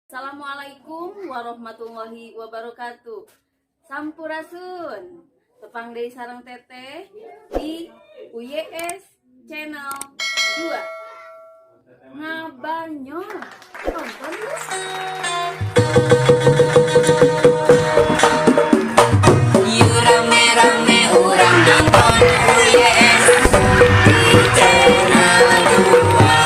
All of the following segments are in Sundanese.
Assalamualaikum warahmatullahi wabarakatuh. Sampurasun. Tepang deui sareng Teteh di UYS Channel 2. Ngabanyor. Tonton yuk. Yuk rame-rame urang nonton UYS di channel 2.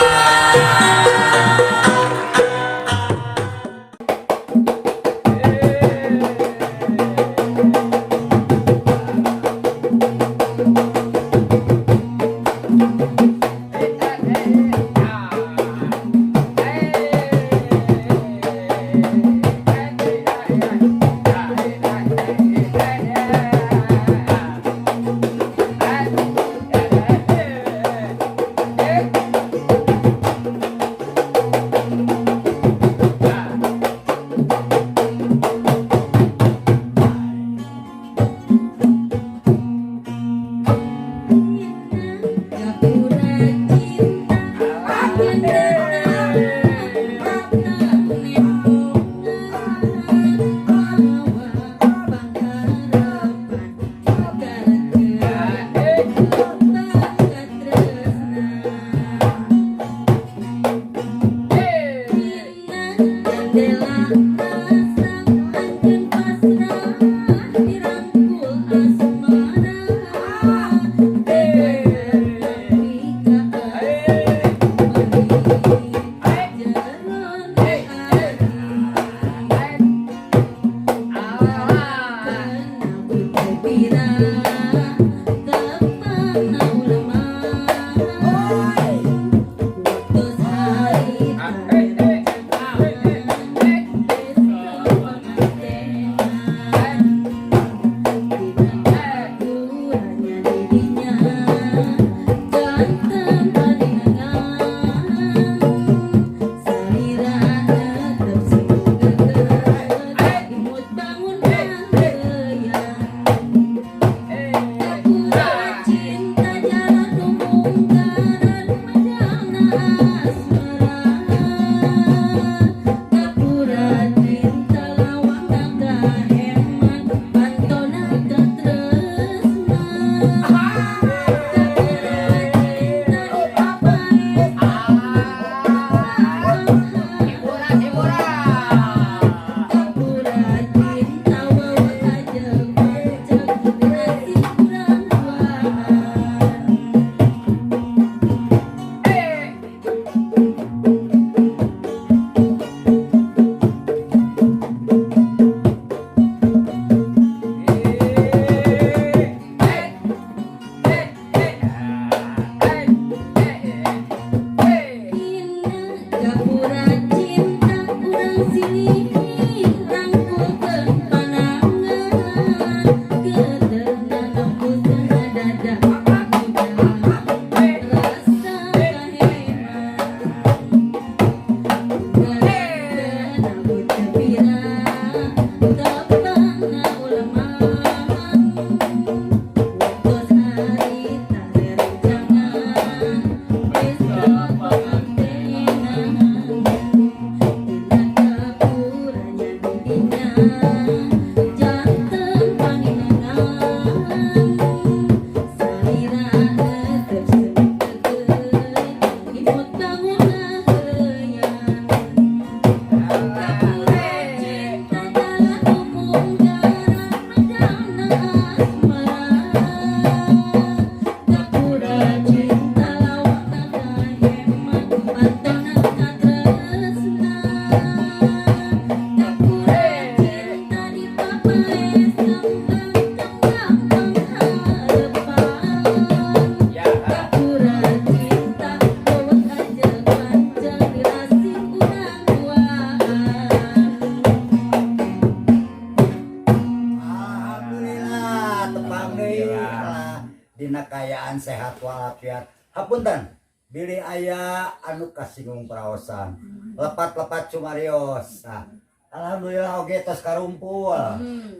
Alhamdulillah, tepang deui lah dina kaayaan sehat walafiat. Hapunten bilih aya anu kasinggung praosan. Lepat-lepat sumarios. Nah, alhamdulillah oge tos karumpul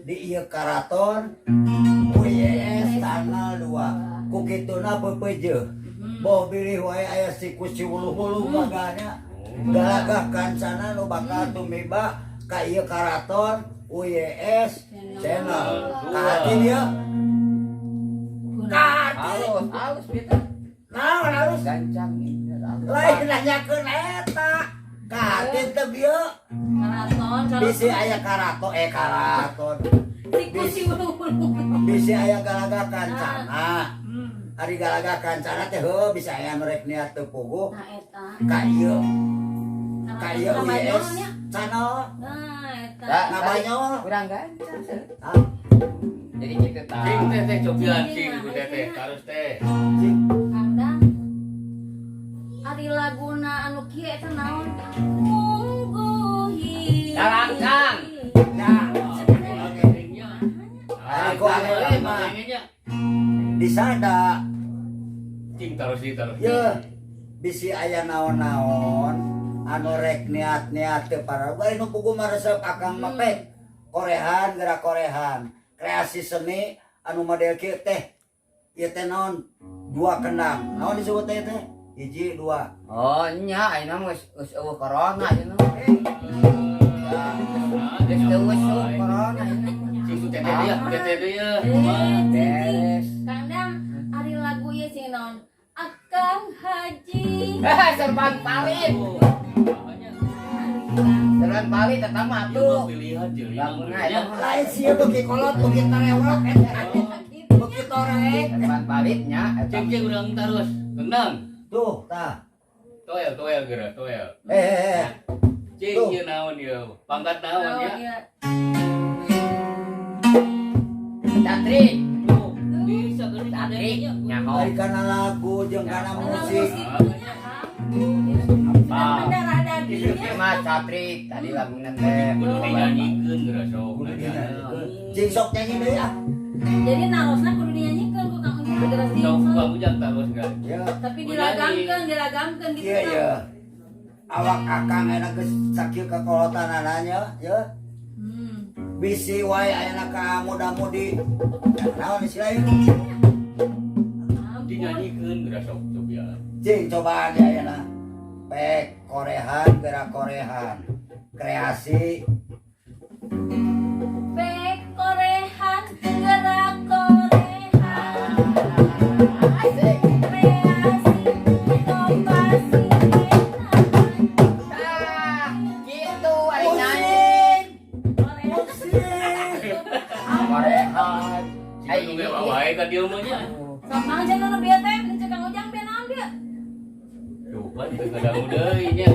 di ieu karaton UYS tanggal 2. Ku kituna peupeujeuh. Boh bilih wae aya siku siwuluh-wuluh magana. Galagah kancana nu bakal tumiba ka ieu karaton UYS Channel. Kahati dia. Kahati. Halus, halus gitu. Naon halus? Gancang ini. Lain nanyakeun eta. Kahati teu bieu. Karaton, Bisi aya karaton eh karaton. Siku si ulu-ulu. Bisi aya galagah kancana. Ari galagah kancana teh heuh bisa aya nu rek niat teu puguh Nah eta. ka ieu ka ieu Karaton UYS Ngabanyol nya. Channel. Nah eta. Nah, Ngabanyol. Kurang gancang. Ah, Jadi gitu ta. Cing teh teh cobian cing ku teh teh tarus teh. cing. Kandang. Ari laguna anu kieu eta naon? Mungguhi. Darangkang. Ya. Ari ku anu mah. Disada. Cing tarus di tarus. Ye, bisi aya naon-naon anu rek niat-niat teu para bari nu puguh mah resep akang mah pek. Korehan gerak korehan. Kreasi seni anu model kieu teh. Ieu teh naon? Dua kendang. Naon disebut teh teh? Hiji, dua. Oh, nya ayeuna mah geus geus eueuh corona ayeuna. Geus eueuh corona ayeuna. Cing ku teh teh dia, teh teh dia. Eh, cing, cing. Beres. Kandang ari lagu ieu sing naon? Akang Haji. Eh, serban palit. Serban palit eta mah Tuh tuh. pilihan jeung Laguna eta mah. Lain sieun beuki kolot, beuki tarewok eta. Beuki torek. Serban palitnya eta. Cing cing urang tarus. Kendang. Tuh, tah. Toel toel geura toel. Eh, eh, eh. Cing Tuh. ieu naon ieu? Pangkat naon Naon ya? ieu? Catrik. Tuh, bisa geuning Catrik. Nyaho. Ari kana lagu jeung kana Kana musik. musik nya, Kang. Sudah mendarah daging Ieu nya. mah catrik tadi laguna teh. Kudu dinyanyikeun geura sok. Kudu dinyanyikeun. Cing sok nyanyi deui ah. Jadi narosna kudu dinyanyikeun ku Kang Ujang geura sing. Sok ku Kang Ujang tarus geura. Ya. Tapi diragamkeun, diragamkeun gitu. Iya Kang. iya. Awak akang enak geus sakieu kakolotanana ya. Hmm. Bisi wae ayeuna ka muda-mudi. Naon istilah ieu? Ampun. Dinyanyikeun geura sok cobian. Cing cobaan ya ayeuna. Pek korehan gerak korehan. Kreasi Pek korehan gerak korehan. Kreasi inovasi Ah, gitu ari nyanyi. Korehan. musik. Korehan. Cing nu ge wae ka dieu mah nya. Sama aja nu bieu teh, nu cek Kang Ujang bieu naon bieu? Tuh pan teu ngadangu deui nya.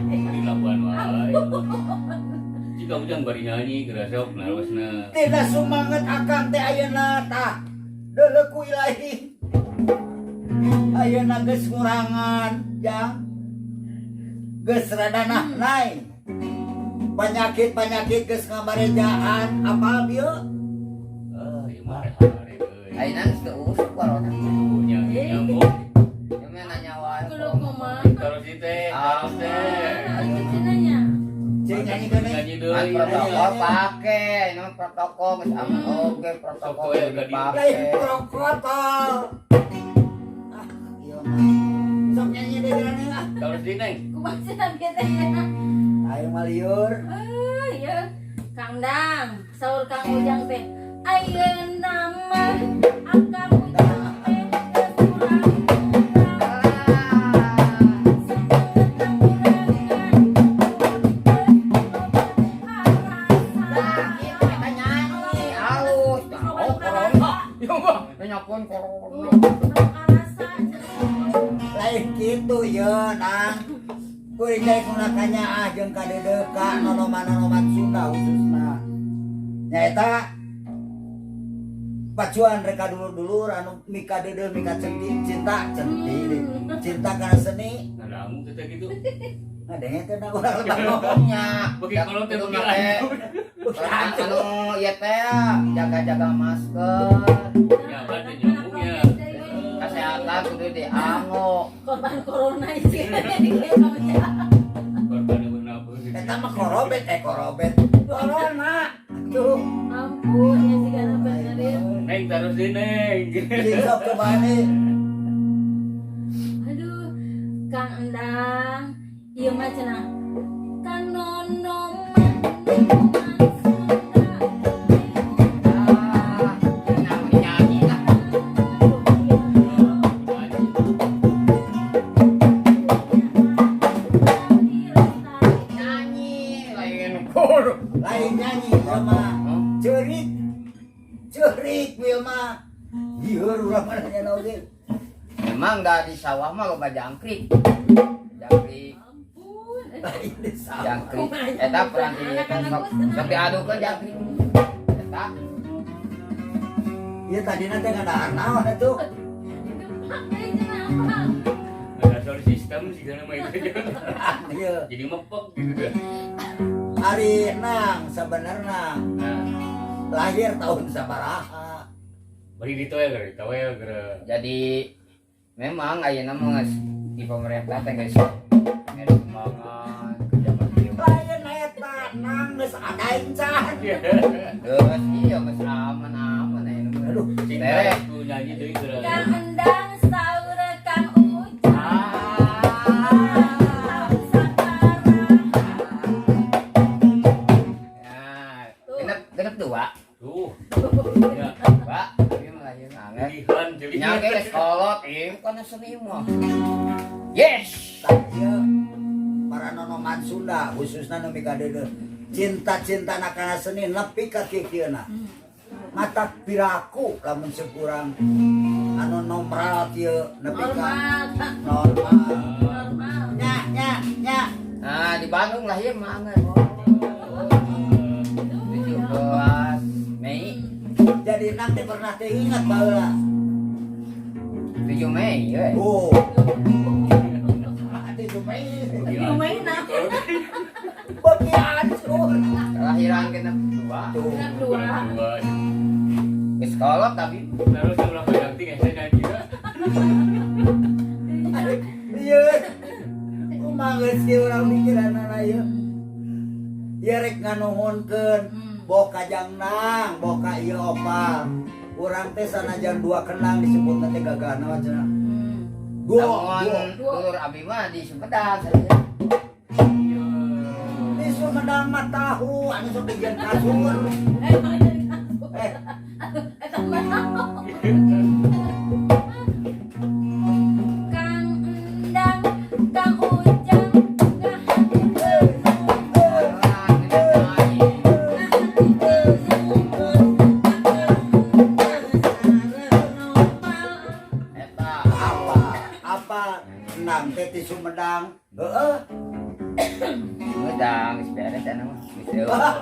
Di labuan wae. Cing Kang Ujang bari nyanyi geura sok narosna. Tina sumanget akang teh ayeuna tah. Deuleu ku ilahi. Ayeuna geus ngurangan jang. Geus rada nahnai. Penyakit-penyakit geus ngabarejaan apal bieu? Ah, ieu mah hare euy. Ayeuna geus teu usuk corona. Tuh nya nyambung. Ieu mah nanya wae. Kudu kumaha? Tarus ieu teh, tarus teh. Lanjut cenah nya. Cing nyanyi deui. Nyanyi deui. Kan protokol pake, ini mah protokol geus aman oge protokol Sok we, dipake. Lain protokol. Ah, ieu mah. Sok nyanyi deui geura ah. Tarus deui Neng. Kumaha cenah bieu teh? Ayo maliur. Eh, ya. Kang Dang, saur Kang Ujang teh. Ayeuna mah Akang Ujang teh geus kurang-kurang. Nah, gitu kita nyanyi halus. Oh, corona. Ya mah nanyakeun corona. Lain kitu ye nang. Kuring teh kunakannya ah jeung kadeudeuka nonoman-nonoman Sunda khususna. Nyaeta pacuan reka dulur-dulur anu mika deudeuh mika centi cinta centi cinta kana seni Ngadangu teh teh gitu. ngadenge teh da urang lebar ngomong. Nya. Beuki kolot teh beuki lanjut. Anu ieu teh jaga-jaga masker. Ya, kan teh nyambung ya. Kesehatan kudu dianggo. Korban corona itu Kang Ujang. Korban yang kenapa sih? Eta mah korobet eh korobet corona tuh. Ampun ya sih karena bener ya. Neng tarus deui Neng. Cing sok coba nih. Aduh, Kang Endang, Ieu mah cenah kanonoman Sunda. Ah, nyanyi nyanyi lah. Nyanyi lain kur. Lain nyanyi ieu mah. Ceurik. Ceurik ieu mah. Lieur urang mah nanya oge. Memang dari sawah mah loba jangkrik. Jangkrik, Ampun. Lain di sawah. jangkrik. Eta peranti eta sok sok diadukeun jangkrik. Eta Ieu tadina teh ngadahar naon atuh? Pakai cenah apa? Ada sound system sih karena mah itu. Ieu Jadi mepek gitu dah. Ari nang sebenarnya Nah, lahir tahun sabaraha. bari ditoel gara, ditoel gara. Jadi memang ayeuna mah geus di pemerintah teh geus mere sumbangan ke zaman ieu. Lain eta nang geus ada encan. Geus iya geus aman-aman ayeuna mah. Aduh, Cing Tere. ku nyanyi deui gara. Kang Endang saur Kang Ujang. Ah. Tahun Ya, genep genep dua. Tuh. Ya, Pak, ieu mah lahir anget. pilihan jadi. Nya ge geus kolot, ieu kana seni mah. Yes. Tah ieu para nonoman Sunda khususna nu mikadeudeuh cinta-cinta kana seni nepi ka kieu-kieuna. Matak piraku lamun sekurang anu nomral kieu nepi ka Normal, normal. normal. Nya nya nya. Nah, di Bandung lahir mah anget. 17 Mei, Jadi nang teh pernah teh ingat baheula. 7 Mei we. Oh. Atuh Mei. Gimana? Beuki hancur. Kelahiran genep dua. Tuh. Genep dua. Dua. Geus kolot tapi Terus ulah bayang ting saya nyanyi dah. Iya. Kumaha geus kieu urang mikiranana ieu. Ieu rek nganuhunkeun boh ka Jangnang, boh ka ieu opal. Urang teh sanajan dua kenang disebutna teh gagahna cenah. Dua, lamun dua. dulur abi mah di Sumedang saja. Di Sumedang mah tahu anu sok dijieun kasur. Eh, makanya di kasur. Eh, Eta mah. Kang Endang, Kang Ujang, ngahaturkeun Ah, genep Mei. Eta apa? Apa nang teh di Sumedang? Heeh. Sumedang geus beres eta mah. Geus eueuh.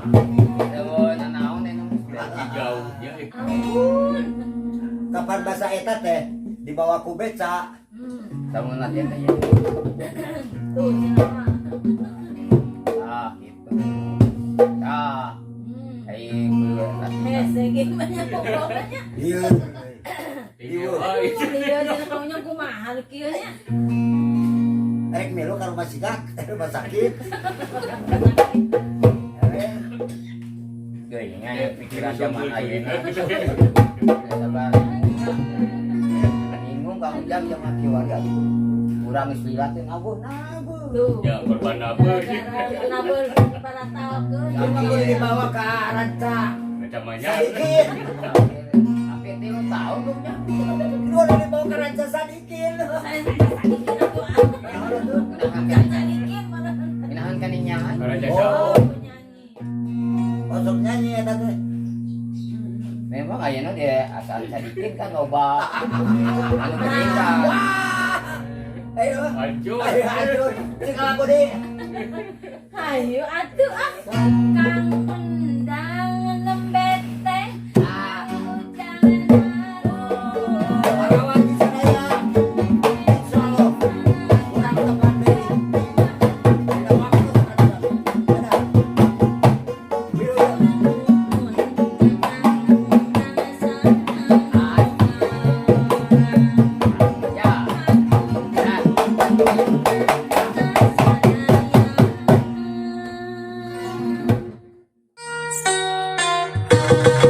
Eueuh nanaon eta mah geus beres. Jauhnya. Ampun. Kapan bahasa eta teh dibawa ku beca. Lamun latihan teh ya. Tuh, cenah mah. Ah, gitu. Ah, ai latihan. Hese gimana pokoknya. Iya. Iya. Iya, cenah kamunya kumaha nu kieu nya. Rek milu ka rumah sikak, rumah sakit. Eh, Geuing nya pikiran zaman ayeuna. Sabar. Bingung Kang Ujang zaman kieu Urang geus lilateun abuh nabuh. Tuh. Ya korban apa? Gara-gara nabur paratalkeun. Cuma boleh dibawa ke ranca. Macam-macam. Sadikin. Hampir 3 tahun dong nya. Boleh dibawa ke ranca Sadikin. Saya sadikin atuh ah. Sadikin malah. Minahan kan nyahan. Raja Oh. Sawo. Penyanyi. Osok nyanyi eta teh. Memang ayeuna dia asal sadikin kan loba anu geuningan. Ayo. Hancur. Ayo hancur. Cing lagu deui. Hayu atuh ah. Kang Endang nembe teh. Kang Ujang harum. Parawan di sadaya. Insyaallah. Urang tepan deui. Dina waktu sakadang. Dadah. Biru ya. Ya. Ya. Thank